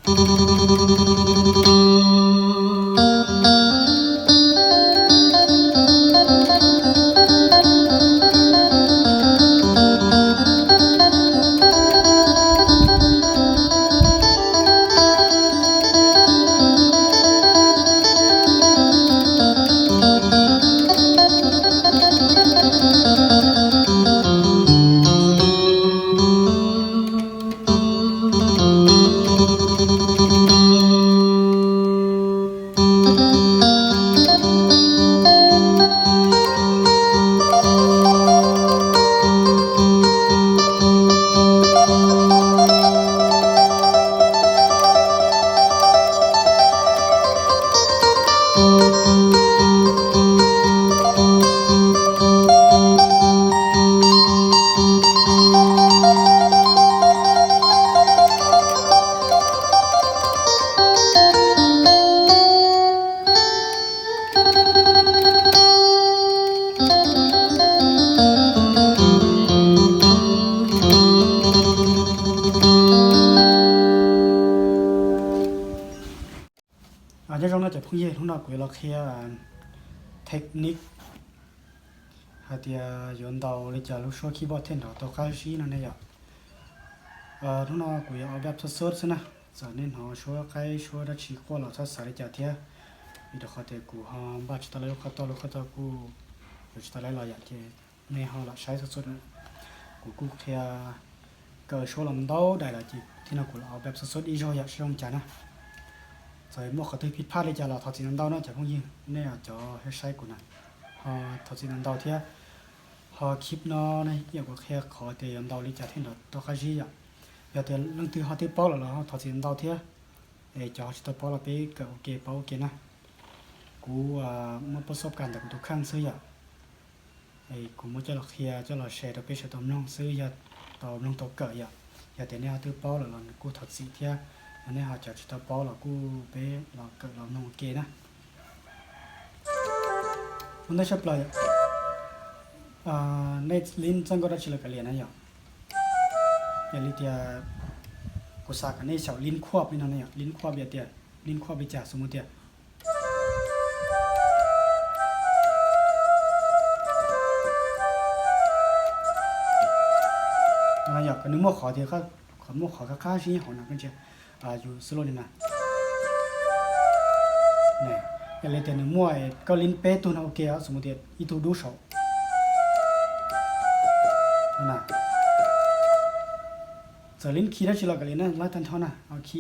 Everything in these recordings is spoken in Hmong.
Nyob zoo no cov phooj ywg, hnub no kuv yuav los qhia technique hais tias yuav ntaus li cas lub suab keyboard thiaj nrov tau qab zib no ne yom. Hnub no kuv yuav ua bab xub xub xwb na, txawm nej hnov suab qaib suab dab tsi quaj los txhob xav li cas thiab, vim rau qhov tias kuv ho npaj tsis tau lub qhov toj, lub qhov toj kuj yuav tsis tau lawm los yom, ces nej ho lam saib xwb xwb. Kuv kuj qhia kaw suab los ntau daim lawm ces thiab no kuv los ua bab xub xub ib zaug yom, saib zoo cas na. Txawm muaj qhov twg phij phaj li cas los thov txim ntau ntau no cov phooj ywg, nej cov saib kuv na, ho thov txim ntau ntau thiab. Ho clip no ne yog kuv qhia qhov tias yuav ntaus li cas thiaj nrov tau qab zib yom. Yog tias leej twg ho twb paub lawm los thov txim ntau thiab. Es cov ho tsis tau paub los peb kawm ua ke paub ua ke na. Kuv muab pob xub kas ntawm kuv tus kheej xwb yom. Kuv muab coj los qhia coj los share rau peb sawv tau mloog xwb, yog tau mloog tau kawm yom. Yog tias nej ho twb paub lawm los nws kuj thov txim thiab, yog nej ho cov tsis tau paub los kuj peb los kawm los mloog ua ke na. Ua ntej tshaj plaws, nej lib txoj nkauj dab tsi los kav liam na yom. Yog li tias kuv xav kom nej xyaum lib khuab li no na yom, lib khuab yog tias, lib khuab li cas xws mus tias no yom, kom nws muaj qhov tias, qhov muaj qhov qab qab zib hauv no, koj ntsia, yus xwb loj li na. Yog li tias nws muaj, koj lib peb tug no ua ke, xws mus tias ib tug dub saum. Txawm lib khi dab tsi los kav liam na, lab tag nrho na, khi,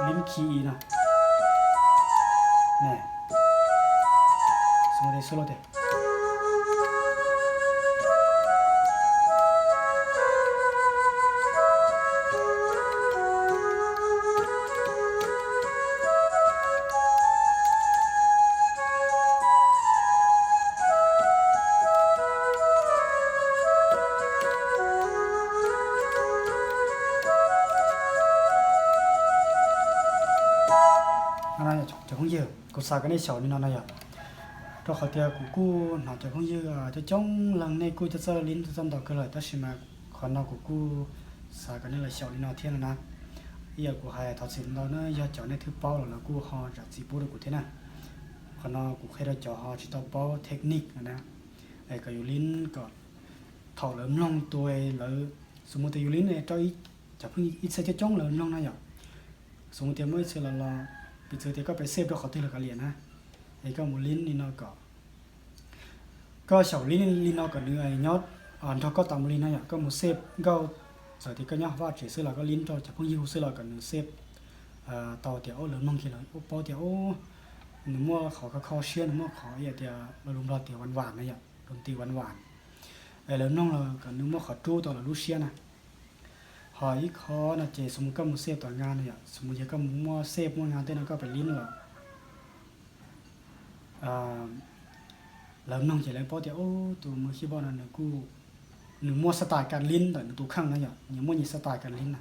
lib khi i no. Xws mus tias xwb loj tias Cov phooj ywg, kuv xav kom nej xyaum li no no yom, rau qhov tias kuv kuj hnov cov phooj ywg coob coob leej nej kuj coj txawj lib txawj ntaus kawg lawm, tab sis mas qhov no kuv kuj xav kom nej los xyaum li no thiab no na. Ib yam kuv hais thov txim ntau na, yog cov nej twb paub los lawv kuj ho zam txim pub rau kuv thiab na. Qhov no kuv qhia rau cov ho tsis tau paub technique na, es kom yus lib kom thaum lawv mloog tus lawv, xws mus tias yus lib rau cov phooj ywg ib txhia coob coob lawv mloog na yom. Xws mus tias muaj ib txhia los los, piv txwv tias koj pem xej rau qhov twg los kav liam na, es koj mus lib li no kom, koj xyaum lib li no kom nws nyob nrog koj tas mus li no yom. Koj mus xej nkauj, txawm tias koj nyob hauv vaj tsev xwb los koj lib rau cov phooj ywg hu xwb los kom nws xej tau tias lawv mloog kiag lawv paub tias nws muaj qhov kho kho siab, nws muaj qhov ib yam tias lo lus Nplog tias vas vas na yom, lus nti vas vas. Es lawv mloog los kom nws muaj qhov rub tau lawv lub siab na. Ho ib qho no ces xws mus koj mus xej tom nga no yom, xws mus yog koj mus muaj xej muaj nga tej no koj pem lib los lawv mloog ces lawv paub tias tus mus xej poj no nws kuj, nws muaj xab tais kas lib ntawm nws tus kheej na yom, nws muaj nyias xab tais kas lib na.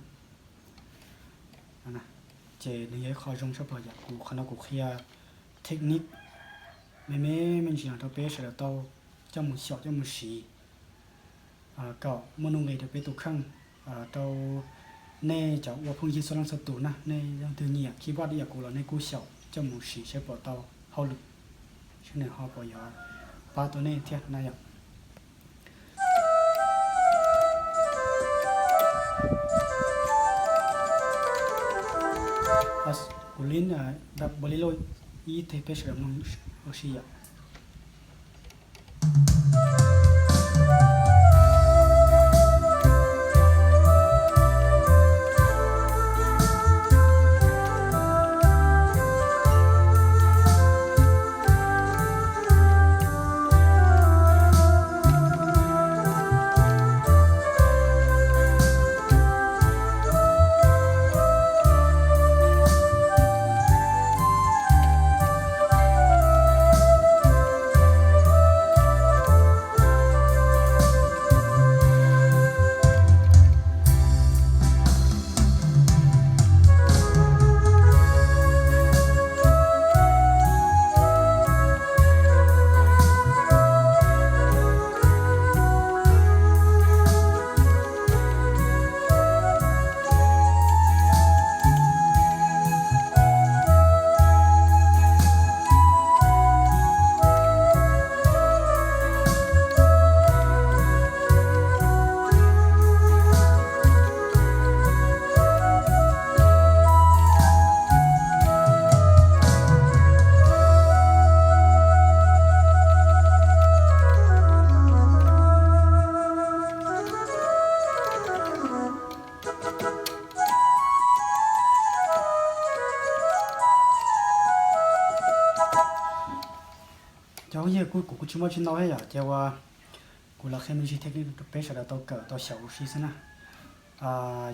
Ces nws yog ib qho zoo tshaj plaws yom. Kuv qhov no kuv qhia technique me me me ntsis no rau peb sawv daws tau coj mus xyaum coj mus siv kom muaj nuj nqis rau peb tus kheej, rau Nej cov ua phooj ywg txhua leej txhua tus na, nej leej twg nyiam keyboard ib yam kuv los nej kuj xyaum coj mus siv seb puas tau hauj lwm, seb nws ho puas yuav pab tau nej thiab na yom. Kuv lin Bolero ib teg peb sawv daws mloog ua si yom. Cov phooj ywg, kuv kuj tsis muaj tsis ntau thiab yom, ces uas kuv los qhia me ntsis thiab rau peb sawv daws tau kawm tau xyaum ua si xwb na.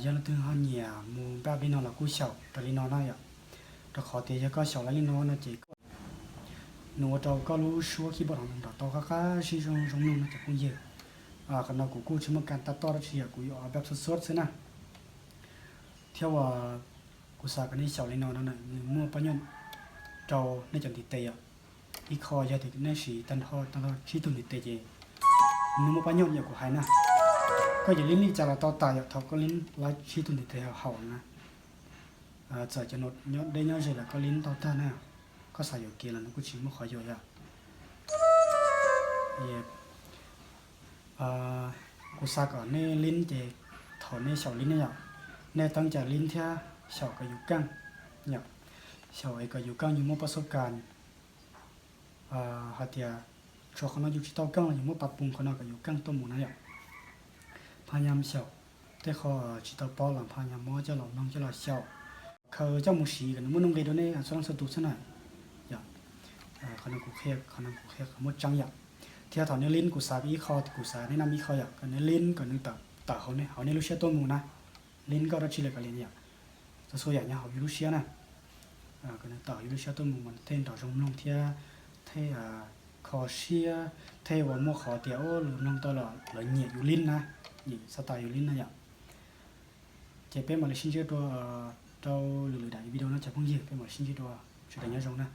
Yog leej twg ho nyiam mus npaj li no los kuj xyaum raws li no na yom. Rau qhov tias yog koj xyaum li no no ces nws ua rau koj lub suab keyboard ho nrov tau qab qab zib zoo zoo mloog no cov phooj ywg. Qhov no kuv kuj tsis muaj kas tas toj dab tsi yom, kuv yuav npaj xuab xuab xwb na. Thiab uas kuv xav kom nej xyaum li no no nws muaj pab nyoj rau nej cov ntiv tes yom. Ib qho yog tias nej siv tag nrho tag nrho tsib tug ntiv tes ces nws muaj pab nyoj yom, kuv hais na. Koj yuav lin li cas los tau tas yom, thaum koj lin lab tsib tug ntiv tes haum na. Txawm cov nyob deb nyob ze los koj lin tau tag na. Koj xav yuam kev los nws kuj tsis muaj qhov yuam yom. Kuv xav kom nej lin ces thaum nej xyaum lin ne yom, nej teeb cai lin thiab xyaum kom yus keej yom. Xyaum es kom yus keej, yus muaj pab xub kas hais tias tshuav qhov no yus tsis tau keej los yus muab pas pus qhov no kom yus keej tuaj mus na yom. Phaj nyam xyaum, tej qho tsis tau paub los phaj nyam mob coj los mloog coj los xyaum, khaws coj mus siv kom nws muaj nuj nqis rau nej txhua leej txhua tus xwb na yom. Qhov no kuv qhia, qhov no kuv qhia qhov muaj tseeb yom. Thiab thaum nej lin kuv xav ib qho, kuv xav nej nam ib qho yom, kom nej lin kom nws tawm hauv nej lub siab tuaj mus na. Lin koj dab tsi los koj lin yom, txhua txhua yam nyob hauv yus lub siab na. Kom nws tawm hauv yus lub siab tuaj mus mas thiaj nrov zoo mloog thiab thiaj kho siab, thiaj uas muaj qhov tias lawv mloog tau los lawv nyiam yus lin na, nyiam xav tas yus lin na yom. Ces peb mam li sib ntsib dua rau lwm lwm daim video no cov phooj ywg, peb mam li sib ntsib dua, sawv daws nyob zoo na.